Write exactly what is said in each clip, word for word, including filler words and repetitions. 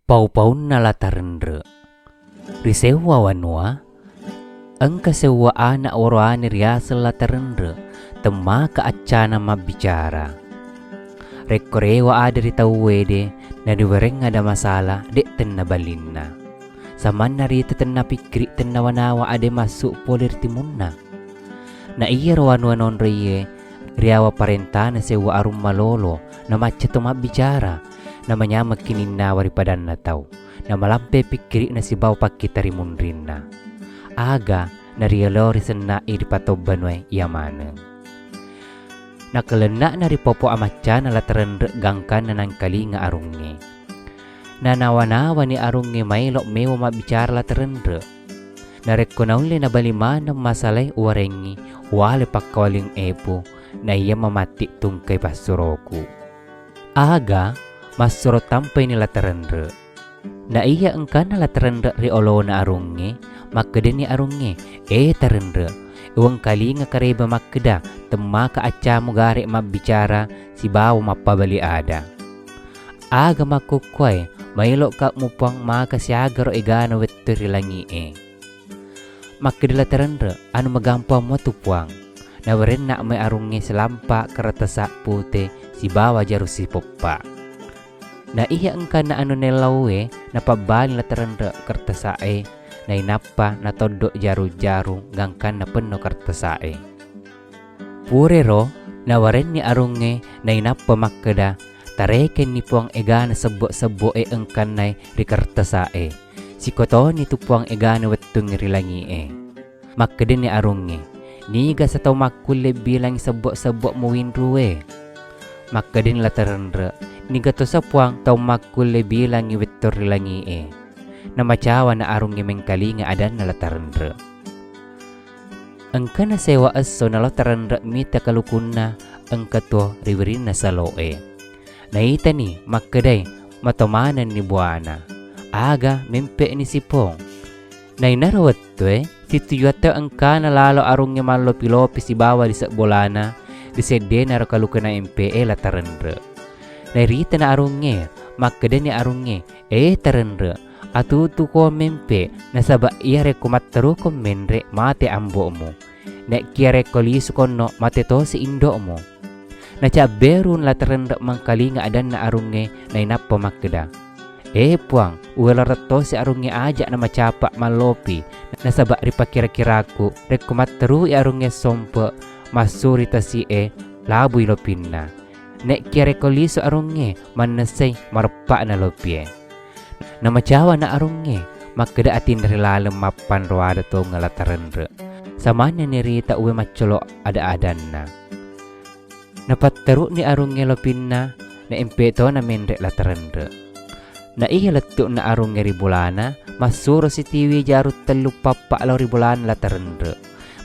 Pau-paunna La Tarenre. Ri sewwa wanua, engka sewwa ana' worowane riaseng La Tarenre, temmaka accana mabbicara. Rekko rewa ada ri tauwe de, nariwereng ada masala, de' tenna balinna. Samanna rita tenna pikkiri' tennawa-nawa ade massu' pole ri timunna. Na iyaro wanua nonroiye, riawa parentana sewwa arung malolo, namacca to mabbicara, namanyameng kininnawa ri padanna tau, namalampe pikkiri'na sibawa pakkita ri munrinna. Aga narielo risenna'i ri patobbanuwe iya maneng. Nakalenna'na ri popo amaccana La Tarenre gangkanna nangkalinga arungnge. Nanawa-nawani arungnge maelo' mewa mabbicara La Tarenre. Narekko naulle nabali maneng masalae uwarengngi, uwale pakkawaleng epu, naiya mamatti tungkai passuroku. Aga massuro tampaini La Tarenre. Na iya engkana La Tarenre ri olona arungnge, makkedani arungnge, "E Tarenre, uwengkalinga kareba makkeda, temmaka accamu gare' mabbicara sibawa mappabali ada. Aga makkukkuae, maelo'ka mupuang maka siagaro egana wettu ri langi'e." Makkeda La Tarenre, "Anu magampang mua tu Puang." Nawerenna mai arungnge selampa kertasa pute sibawa jaru sipeppa. Na iya engkana anu nellauwe, napabbali La Tarenre kertasa'e, nainappa natoddo jaru-jaru gangkanna penno kertasa'e. Purero nawarenni arungnge, nainappa makkeda, "Tarekenni Puang egana sebbo-sebbo'e engkannae ri kertasa'e. Sikotoni tu Puang egana wettungnge ri langi'e." Makkedani arungnge, "Niga sa tau makkulle bilangi sebbo-sebbo muwinruwe?" Makkedani La Tarenre, "Niga tosa Puang tau makkulle bilangi wettu ri langi'e." Namacawana arungnge mengkalinga adanna La Tarenre. Engkana sewa esso nalo Tarenre mita kalukunna engka tuo ri wirinna salo'e. Naitani makkedai, "Mato manenni buana. Aga mempe'ni sipong." Nainaro wettue, situjuatta engkana lalo arungnge mallopi-lopi sibawa ri sebbolana, ri seddenaro kalukunna empe'e La Tarenre. Nairitana arungnge, makkedani arungnge, "E Tarenre, atutuko mempe, nasaba iyarekko matteruko menre, mate ambo'mu. Naekkiya rekko lisu konno, mate tosi indo'mu." Nacabberung La Tarenre mangkalinga adanna arungnge, nainappa makkeda, "E Puang, uweloreng tosi arungnge aja namacapa mallopi, nasaba ripakira-kiraku rekko matterui arungnge sompe, massuri tasi'e, labui lopinna. Naekkiya rekko lisu arungnge, mannessai mareppa'na lopie." Namacawana arungnge, makkeda atinna ri laleng mappanro ada tongeng La Tarenre. Samanna nirita uwe maccolo ada-adanna. Napatteru'ni arungnge lopinna, naempe tona menre La Tarenre. Na iya lettu'na arungnge ri bolana, massuro sitiwi jaru tellu pappa lao ri bolana La Tarenre.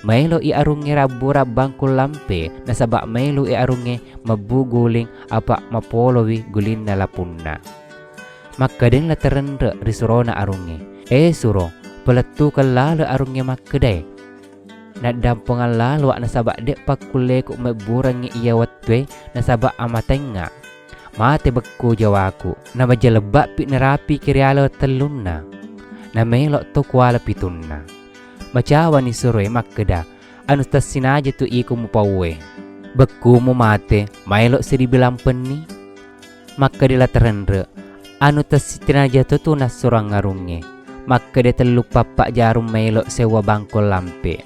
Maelo i arungnge rabburang bangkung lampe, nasaba maelo i arungnge mebbu guling, apa mapolowi gulinna lapunna. Makkedani La Tarenre ri surona arungnge, "E suro, palettukeng lalo arungnge makkedae. Naddampengang laloa nasaba de pakkulleku mebburengngi iya wettue nasaba amatengnga. Mate bekku jawaku, namaja lebba'pi narapiki riala tellunna. Namelo to kuala pitunna." Macawani suroe makkeda, "Anu tessinaja tu iko mupauwe. Bekkumu mate, maelo siribilang penni?" Makkeda La Tarenre, "Anu tessitinaja to tu nassurang arungnge." Makkeda tellu pappa jarung maelo sewwa bangkong lampe.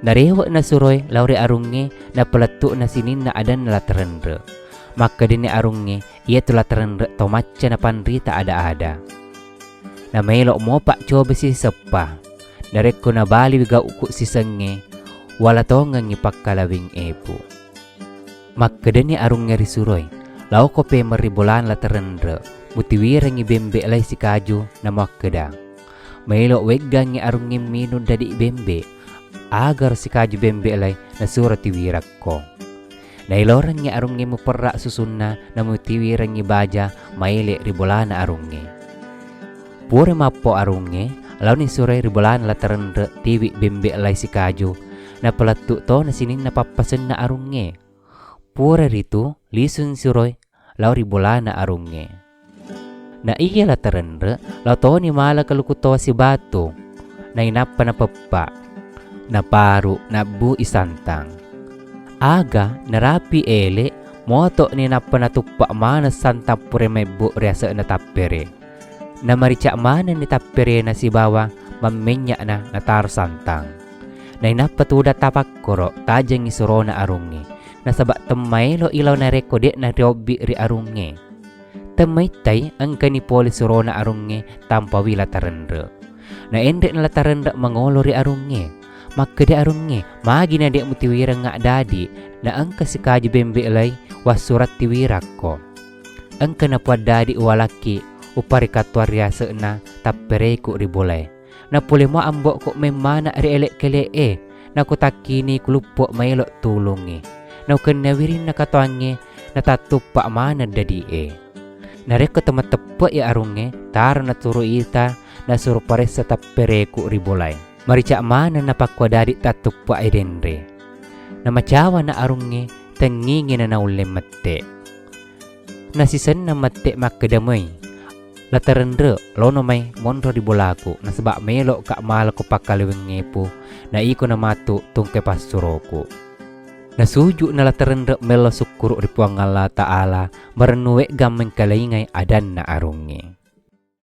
Narewe'na suroe lao ri arungnge, napalettu'na sininna adanna La Tarenre. Makkedani arungnge, "Iyatu La Tarenre to macca napanrita ada-ada. Namaelo mopa coba siseppa. Narekko nabaliwi gau'ku sisengnge, wala tongengngi pakkalawing epu." Makkedani arungnge ri suroe, "Laoko pemeng ri bolana La Tarenre, mutiwirengngi bembe lai sikaju, namuakkeda." Maelo weggangngi arungnge minung dadi bembe. Agaro sikaju bembe lai nasuro tiwirekko. Nailorengngi arungnge muperra susunna, namutiwirengngi baja maele ri bolana arungnge. Pura mappo arungnge, laoni suroe ri bolana La Tarenre tiwi bembe lai sikaju, napalettu tona sininna pappasenna arungnge. Pura ritu, lisung suroe lao ri bolana arungnge. Na iya La Tarenre lao toni mala kaluku toa sibatu, nainappa napeppa, naparu, nabbui santang. Aga narapi ele, moto'ni nappa natuppa maneng santang pura mebbu ri ase'na tappere. Namarica manenni tapperena sibawa mammennya'na nataro santang. Nainappa tudang tapakkoro, tajengngi surona arungnge, nasaba temmaelo ilao narekko de'na riobbi ri arungnge. Temmaittai engkani pole surona arungnge tampawi La Tarenre. Naenre'na La Tarenre mangolo ri arungnge. Makkeda arungnge, magi na de' mutiwirengnga dadi, na engka sikaji bembe lai wassurang tiwirakko. Engka napuaddadi uwalakki uparikattuang ri ase'na tappereku ri bolae. Napole mua ambo'ku memmana ri ele'-kele'e, nakutakkini kuluppo maelo tulungngi. Naukenna wirinna katoangnge, natattuppa maneng dadi'e. Narekko temateppe'i arungnge, taro naturu ita, nasuro paressa tappereku ri bolae. Marica maneng napakkua dadi tattuppa denre. Namacawana arungnge, tengngingi nanaulle mette. Nasisenna mette makkeda moi, La Tarenre, lono mai monro ri bolaku, nasaba melo'ka malako pakkalewengngepu, na iko namatu tungke passuroku. Nasuju'na La Tarenre mello sukkuru ri Puang Allah Ta'ala, marennu wegga mengkalaingai adanna arungnge.